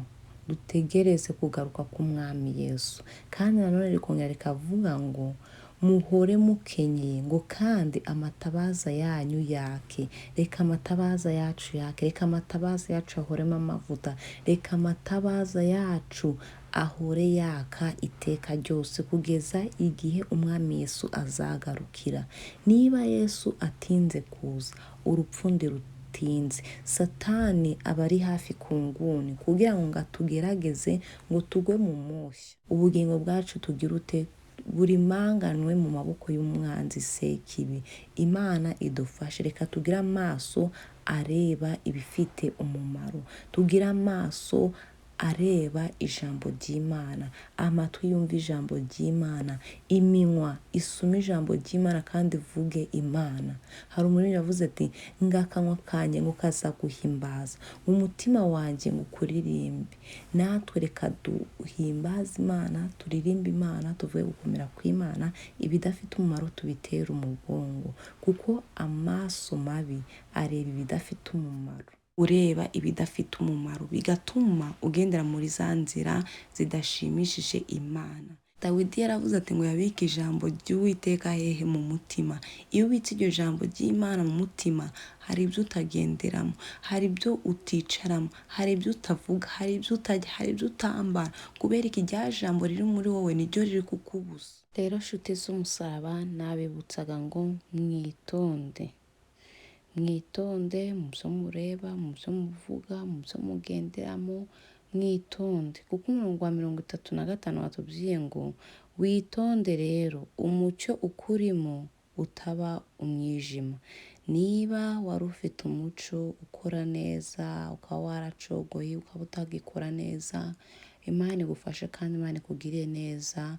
dutegereze kugaruka k'Umwami Yesu. Kandi nanone rikongera rikavuga ngo muhore mukenyeye, ngo kandi amatabaza yanyu yake. Reka amatabaza yacu yake, reka amatabaza yacu ahoremo amavuta, reka amatabaza yacu ahore yaka iteka ryose kugeza igihe Umwami Yesu azagarukira. Niba Yesu atinze kuza, urupfu ntirutinze. Satani aba ari hafi ku nguni kugira ngo atugerageze ngo tugwe mu moshya. Ubugingo bwacu tugira ute? Burimanganwe mu maboko y'umwanzi Sekibi. Imana idufashe. Reka tugire amaso areba ibifite umumaro, tugire amaso areba ijambo ry'Imana, amatwi yumva ijambo ry'Imana, iminwa isoma ijambo ry'Imana kandi ivuge Imana. Hari umuririmbyi yavuze ati ngakanwa kanjye ngo kazaguhimbaza, umutima wanjye ngo ukuririmbe. Natwe reka duhimbaze Imana, turirimbe Imana, tuvuge gukomera kw'Imana, ibidafite umumaro tubitere umugongo, kuko amaso mabi areba ibidafite umumaro. Ureba ibidafite umumaro bigatuma ugendera muri za nzira zidashimishije Imana. Dawidi yaravuze ati ngo yabike ijambo ry'Uwiteka hehe? Mu mutima. Iyo ubitse iryo jambo ry'Imana mu mutima, hari ibyo utagenderamo, hari ibyo uticaramo, hari ibyo utavuga, hari ibyo utajya, hari ibyo utambara, kubera iki rya jambo riri muri wowe niryo riri kukubuza. Rero nshuti z'umusaraba, nabibutsaga ngo mwitonde, mwitonde mu byo mureba, mu byo muvuga, mu byo mugenderamo, Mwitonde, kuko umurongo wa 35 watubwiye ngo witonde rero umucyo ukurimo utaba umwijima. Niba wari ufite umuco ukora neza, ukaba waracogoye, ukaba utagikora neza, Imana igufashe kandi Imana ikugirire neza,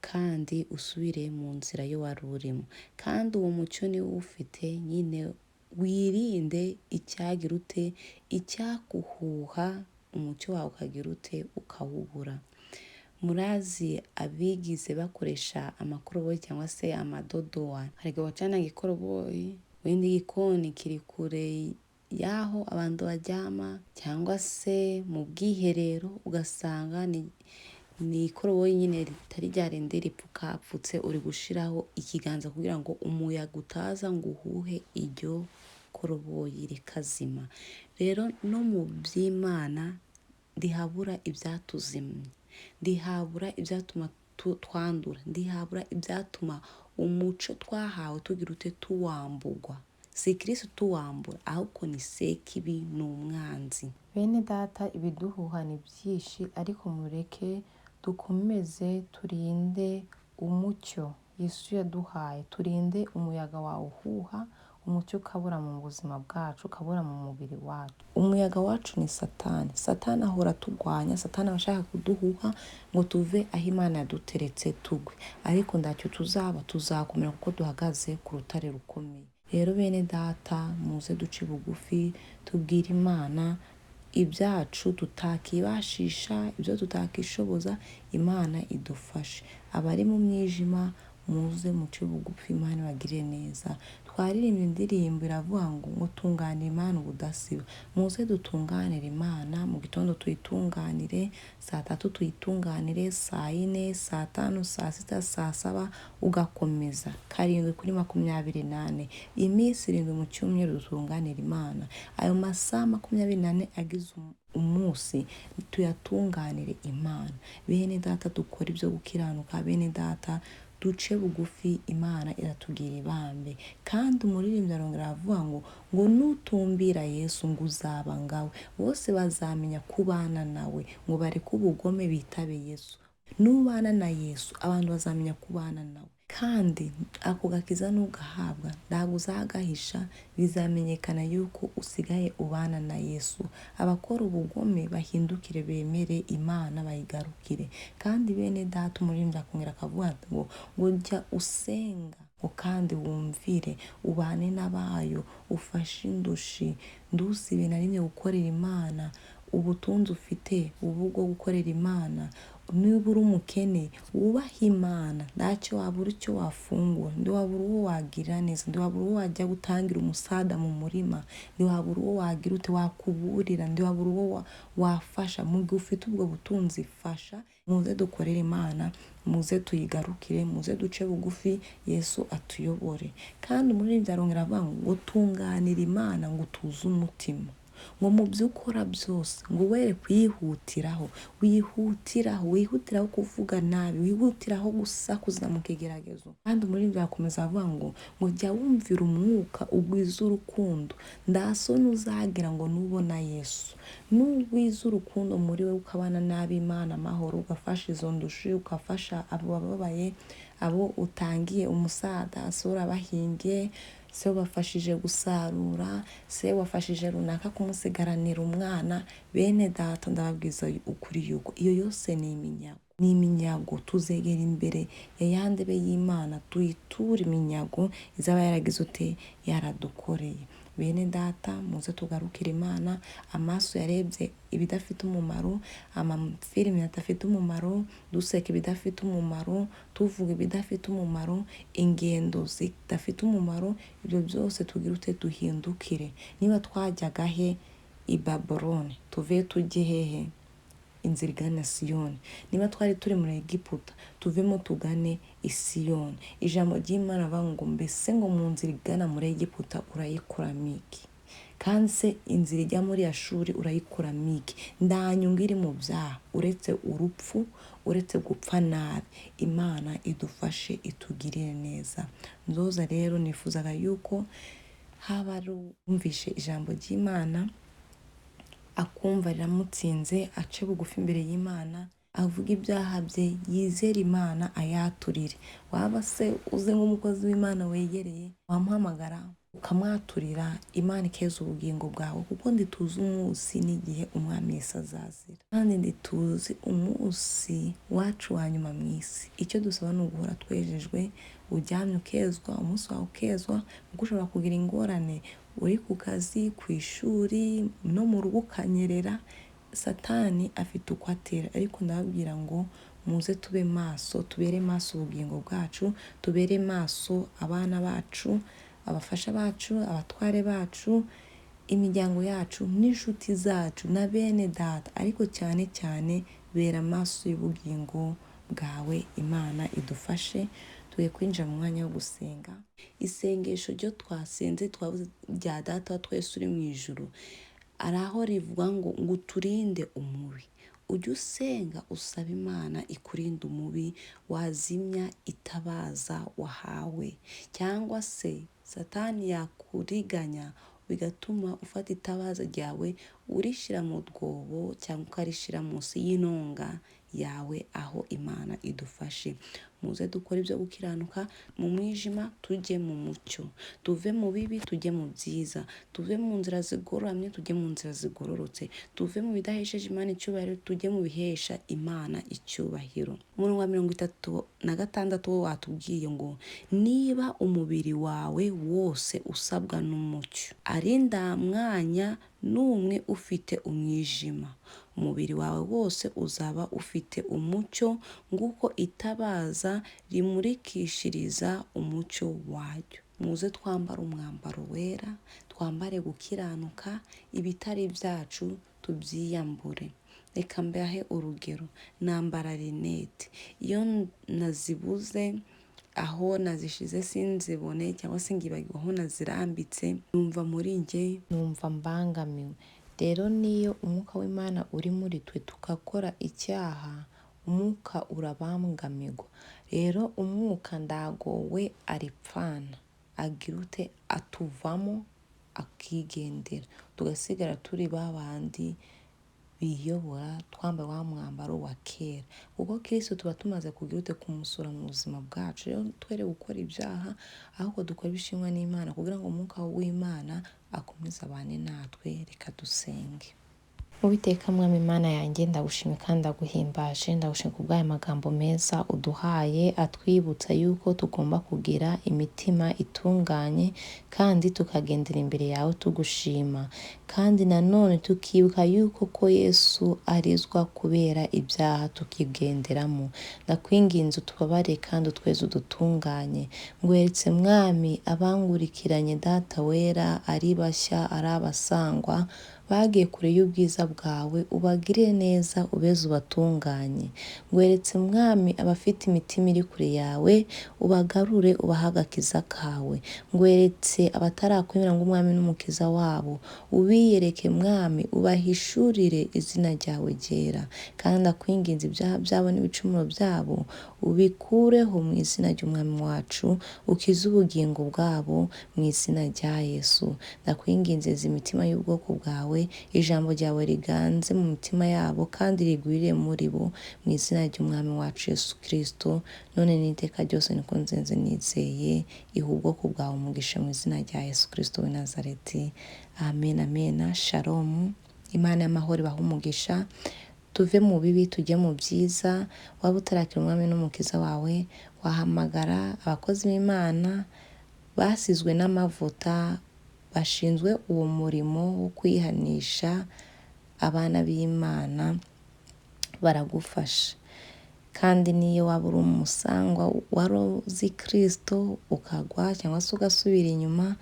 kandi usubire mu nzira yo wari urimo. Kandi uwo mucyo niwo ufite nyine, wirinde icyagira ute, icyaguhuha umucyo wawe ukagira ute, ukawubura. Murazi abigize bakoresha amakoroboyi cyangwa se amadodowa, hari igihe wacanaga ikoroboyi wenda igikoni kiri kure y'aho abantu baryama cyangwa se mu bwiherero, ugasanga ni ikoroboyi nyine ritari rya rindi ripfukapfutse, uri gushiraho ikiganza kugira ngo umuyaga utaza ngo uhuhe iryo koroboyi rikazima. Rero no mu by'Imana ntihabura ibyatuzimya, ntihabura ibyatuma twandura, ntihabura ibyatuma umuco twahawe tugira ute, tuwambugwa. Si Kristo tuwambura, ahubwo ni Sekibi, ni umwanzi. Bene data, ibiduhuha ni byinshi, ariko mureke dukomeze turinde umucyo Yesu yaduhaye, turinde umuyaga wawuhuha, umucyo ukabura mu buzima bwacu, ukabura mu mubiri wacu. Umuyaga wacu ni Satani. Satani ahora atugwanya, Satani aba ashaka kuduhuha ngo tuve aho Imana yaduteretse tugwe, ariko ntacyo tuzaba, tuzakomera kuko duhagaze ku rutare rukomeye. Rero bene data, muze duce bugufi, tubwire Imana ibyacu tutakibashisha, ibyo tutakishoboza, Imana idufashe. Abari mu mwijima muze muce bugufi, Imana ibagirire neza. Twaririmbye indirimbo iravuga ngo tunganire Imana ubudasiba. Muze dutunganire Imana, mu gitondo tuyitunganire, saa tatu tuyitunganire, saa yine, saa tanu, saa sita, saa saba, ugakomeza 7 kuri 24, iminsi 7 mu cyumweru dutunganire Imana. Ayo masaha 24 agize umunsi tuyatunganire Imana. Bene data, dukora ibyo gukiranuka, bene data duce bugufi, Imana iratugira ibambe. Kandi umuririmbyi arongera aravuga ngo nutumbira Yesu ngo uzaba ngawe, bose bazamenya kubana nawe, ngo bareke ubugome bitabe Yesu. Nubana na Yesu abantu bazamenya kubana nawe, kandi ako gakiza nugahabwa ntabwo uzagahisha, bizamenyekana yuko usigaye ubana na Yesu. Abakora ubugome bahindukire bemere Imana bayigarukire. Kandi bene data, umuririmbyi akongera akavuga ngo jya usenga, ngo kandi wumvire, ubane n'abayo, ufashe indushi, ndusibe na rimwe gukorera Imana. Ubutunzi ufite ubu bwo gukorera Imana, niba uri umukene wubahe Imana, ntacyo wabura icyo wafungura, ntiwabura uwo wagira neza, ntiwabura uwo wajya gutangira umusada mu murima, ntiwabura uwo wagira ute wakuburira, ntiwabura uwo wafasha. Mu gihe ufite ubwo butunzi fasha. Muze dukorere Imana, muze tuyigarukire, muze duce bugufi, Yesu atuyobore. Kandi umuririmbyi arongera avuga ngo tunganire Imana ngo utuze umutima, ngo mu byo ukora byose ngo were kwihutiraho, wihutiraho kuvuga nabi, wihutiraho gusakuza mu kigeragezo. Kandi umuririmbyi arakomeza avuga ngo jya wumvira umwuka ugwize urukundo, ndasoni uzagira ngo nubona Yesu. Nugwiza urukundo muri we ukabana nabi Imana amahoro, ugafasha izo ndushi, ugafasha abo bababaye, abo utangiye umusada, se urabahingiye, se wabafashije gusarura, se wafashije runaka kumusigaranira umwana. Bene data, ndababwiza ukuri yuko iyo yose ni iminyago, ni iminyago. Tuzegera imbere ya ya ndebe y'Imana, tuyiture iminyago izaba yaragize ute, yaradukoreye. Bene data, muze tugarukire Imana. Amaso yarebye ibidafite umumaro, amafilimi adafite umumaro, duseka ibidafite umumaro, tuvuga ibidafite umumaro, ingendo zidafite umumaro, ibyo byose tugire ute, duhindukire. Niba twajyaga he i Babuloni, tuve tujye hehe, inzira igana Siyoni. Niba twari turi muri Egiputa, tuvemo tugane i Siyoni. Ijambo ry'Imana rivuga ngo mbese ngo mu nzira igana muri Egiputa urayikuramo iki? Kandi se inzira ijya muri Ashuri urayikuramo iki? Nta nyungu iri mu byaha uretse urupfu, uretse gupfa nabi. Imana idufashe itugirire neza. Nzoza rero nifuzaga yuko haba ari uwumvishe ijambo ry'Imana Akumva riramutsinze, ace bugufi imbere y'Imana, avuge ibyaha bye, yizere Imana, ayaturire. Waba se uzi nk'umukozi w'Imana wegereye, wamuhamagara ukamwaturira, Imana ikeza ubugingo bwawe, kuko ntituzi umunsi n'igihe Umwami Yesu azazira, kandi ntituzi umunsi wacu wa nyuma mu isi. Icyo dusaba ni uguhora twejejwe, uryamye ukezwa, umunsi wawe ukezwa, kuko ushobora kugira ingorane uri ku kazi, ku ishuri, no mu rugo ukanyerera. Satani afite uko atera, ariko ndababwira ngo muze tube maso, tubere maso ubugingo bwacu, tubere maso abana bacu, abafasha bacu, abatware bacu, imiryango yacu n'inshuti zacu na bene data, ariko cyane cyane bera amaso y'ubugingo bwawe. Imana idufashe. Tugiye kwinjira mu mwanya wo gusenga. Isengesho ryo twasenze twavuze rya Data wa twese uri mu ijuru, hari aho rivuga ngo uturinde umubi. Ujye usenga usaba Imana ikurinde umubi, wazimya itabaza wahawe, cyangwa se Satani yakuriganya bigatuma ufata itabaza ryawe urishyira mu rwobo cyangwa ukarishyira munsi y'inonga yawe. Aho Imana idufashe, muze dukore ibyo gukiranuka mu mwijima tujye mu mucyo, tuve mu bibi tujye mu byiza, tuve mu nzira zigoramye tujye mu nzira zigororotse, tuve mu bidahesheje Imana icyubahiro tujye mu bihesha Imana icyubahiro. Umurongo wa 36 wo watubwiye ngo niba umubiri wawe wose usabwa n'umucyo, ari nta mwanya n'umwe ufite umwijima, umubiri wawe wose uzaba ufite umucyo nguko itabaza rimurikishiriza umucyo waryo. Muze twambare umwambaro wera, twambare gukiranuka, ibitari byacu tubyiyambure. Reka mbahe urugero, nambara rinete, iyo nazibuze aho nazishize sinzibone cyangwa se ngibagirwa aho nazirambitse, numva muri njye numva mbangamiwe. Rero niyo umwuka w'Imana uri muri twe tugakora icyaha, umwuka urabangamirwa. Rero umwuka ndagowe aripfana, agira ute? Atuvamo akigendera, tugasigara turi ba bandi biyobora, twambaye wa mwambaro wa kera, kuko Kristo tuba tumaze kugira ute? Kumusura mu buzima bwacu. Rero twere gukora ibyaha, ahubwo dukore ibishimwa n'Imana kugira ngo umwuka w'Imana akomeze abane natwe. Reka dusenge. Uwiteka Mwami Imana yanjye, ndagushimye kandi ndaguhimbaje, ndagushimye kubw'aya magambo meza uduhaye atwibutsa yuko tugomba kugira imitima itunganye kandi tukagendera imbere yawe tugushima, kandi nanone tukibuka yuko ko Yesu arizwa kubera ibyaha tukigenderamo. Ndakwinginze utubabare kandi utweze udutunganye. Ngweretse Mwami abangurikiranye Data wera, ari bashya ari abasangwa bagiye kure y'ubwiza bwawe, ubagirire neza ubeze ubatunganye. Ngweretse Mwami abafite imitima iri kure yawe, ubagarure ubahe agakiza kawe. Ngweretse abatarakwemera ngo Umwami n'Umukiza wabo, ubiyereke Mwami, ubahishurire izina ryawe ryera. Kandi ndakwinginze ibyaha byabo n'ibicumuro byabo ubikureho mu izina ry'Umwami wacu, ukize ubugingo bwabo mu izina rya Yesu. Ndakwinginze izi mitima y'ubwoko bwawe, ijambo ryawe riganze mu mitima yabo kandi rigwire muri bo mu izina ry'Umwami wacu Yesu Kristo, none n'iteka ryose niko nzenze nizeye. Iha ubwoko bwawe umugisha mu izina rya Yesu Kristo w'i Nazareti. Amen, amen. Shalom. Imana y'amahoro ibahe umugisha. Tuve mu bibi tujye mu byiza. Waba utarakira Umwami n'Umukiza wawe, wahamagara abakozi b'Imana basizwe n'amavuta, bashinzwe uwo murimo wo kwihanisha abana b'Imana, baragufasha. Kandi niyo waba uri umusangwa wari uzi Kristo ukagwa cyangwa se ugasubira inyuma,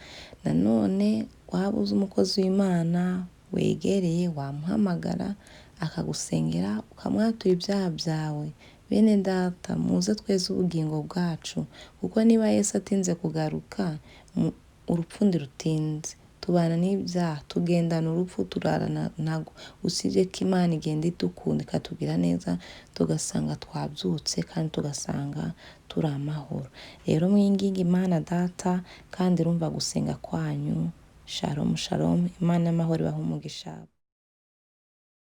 nanone waba uzi umukozi w'Imana wegereye, wamuhamagara akagusengera, ukamwatura ibyaha byawe. Bene data, muze tweze ubugingo bwacu, kuko niba Yesu atinze kugaruka, urupfu ntirutinze. Tubana n'ibyaha, tugendana urupfu, turarana nago. Usibye ko Imana igenda idukunda ikatugira neza, tugasanga twabyutse kandi tugasanga turi amahoro. Rero mwinginge Imana Data, kandi irumva gusenga kwanyu. Shalom, shalom. Imana y'amahoro ibahe umugisha.